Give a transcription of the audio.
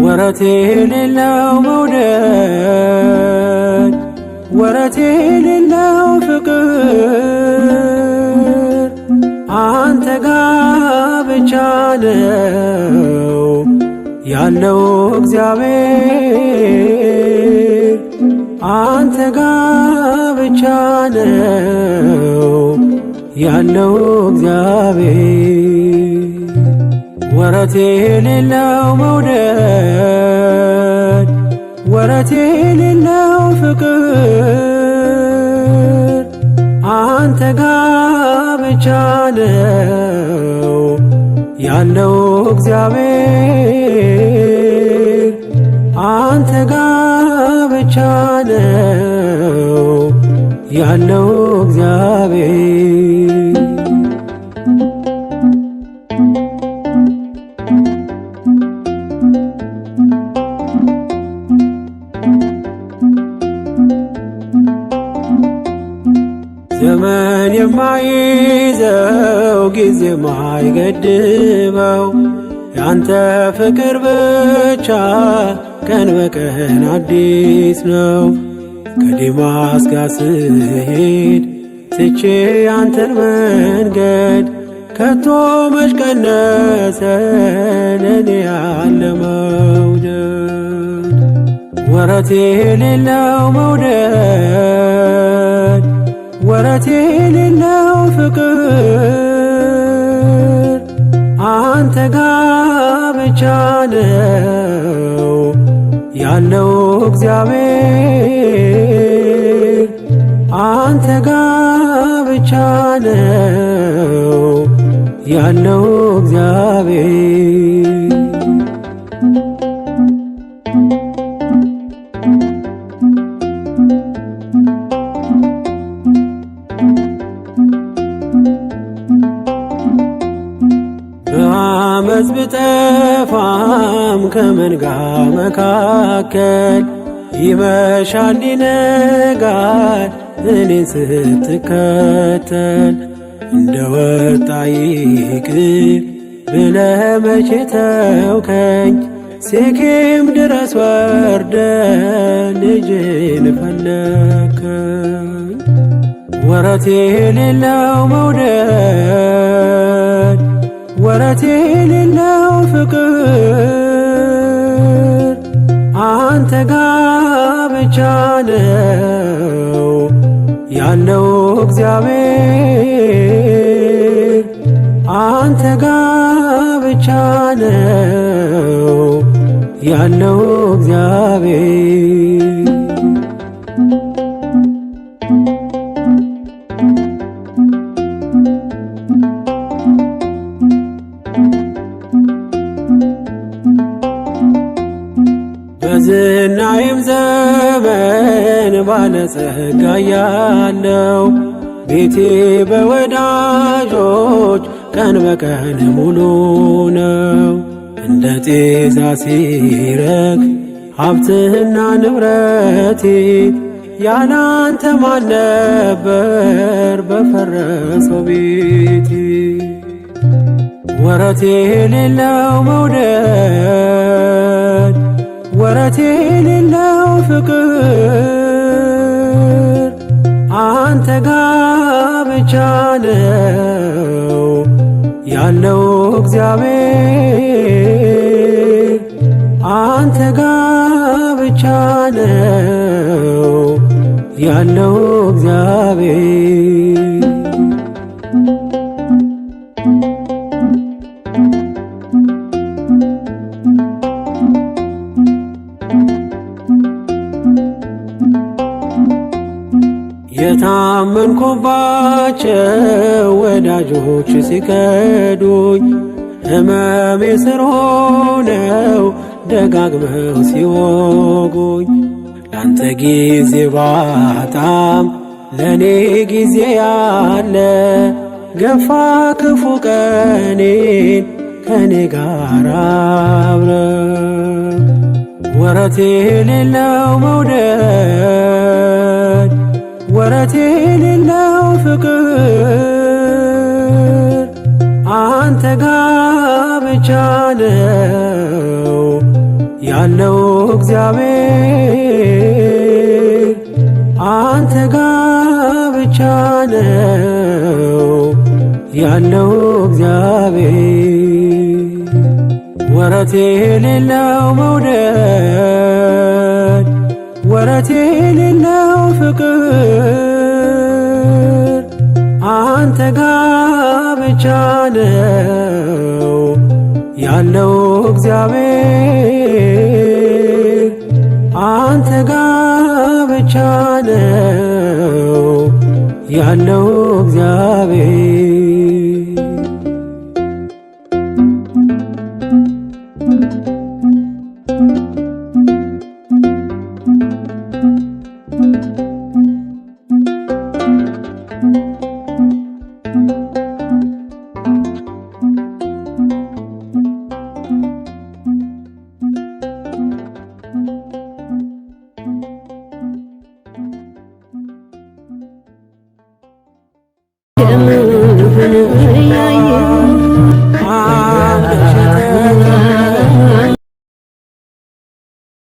ወረት የሌለው መውደድ፣ ወረት የሌለው ፍቅር አንተ ጋ ብቻ ነው ያለው እግዚአብሔር፣ አንተ ጋ ብቻ ነው ያለው እግዚአብሔር። ወረት የሌለው መውደድ፣ ወረት የሌለው ፍቅር አንተ ጋ ብቻ ነው ያለው እግዚአብሔር፣ አንተ ጋ ብቻ ነው ያለው እግዚአብሔር። ዘመን የማይዘው ጊዜ ማይገድበው ያንተ ፍቅር ብቻ ቀን በቀን አዲስ ነው። ከዴማስ ጋር ስሄድ ትቼ ያንተን መንገድ ከቶ መች ቀነሰ ለኔ ያለ መውደድ? ወረት የሌለው መውደድ፣ ወረት የሌለው ፍቅር አንተ ጋ ብቻ ነው ያለው እግዚአብሔር፣ አንተ ጋ ብቻ ነው ያለው እግዚአብሔር። በአመፅ ብጠፋም ከመንጋ መካከል ይመሻል ይነጋል እኔን ስትከተል፣ እንደ ወጣ ይቅር ብለህ መቼ ተውከኝ? ሴኬም ድረስ ወርደ ልጄን ፈለከኝ። ወረት የሌለው መውደድ፣ ወረት የሌለው ፍቅር አንተ ጋ ብቻ ነው ያለው እግዚአብሔር፣ አንተ ጋ ብቻ ነው ያለው እግዚአብሔር። በዝናይም ዘመን ባለጸጋ ያለው ቤቴ በወዳጆች ቀን በቀን ሙሉ ነው። እንደ ጤዛ ሲረግ ሀብትህና ንብረቴ ያላንተ ማን ነበር በፈረሰው ቤቴ? ወረት የሌለው መውደድ፣ ወረት የሌለው ፍቅር አንተ ጋ ብቻ ነው ያለው እግዚአብሔር፣ አንተ ጋ ብቻ ነው ያለው እግዚአብሔር። የታመንኩባቸው ወዳጆች ሲከዱኝ፣ ሕመሜ ስር ሆነው ደጋግመው ሲወጉኝ፣ ላንተ ጊዜ ባጣም ለእኔ ጊዜ ያለ ገፋ ክፉ ቀኔን ከኔ ጋር አብረ። ወረት የሌለው መውደድ፣ ወረት የሌለው ፍቅር አንተ ጋ ብቻ ነው ያለው እግዚአብሔር አንተ ጋ ብቻ ነው ያለው እግዚአብሔር። ወረት የሌለው መውደድ ወረት የሌለው ፍቅር አንተ ጋ ብቻ ነው ያለው እግዚአብሔር አንተ ጋ ብቻ ነው ያለው እግዚአብሔር። ደምህን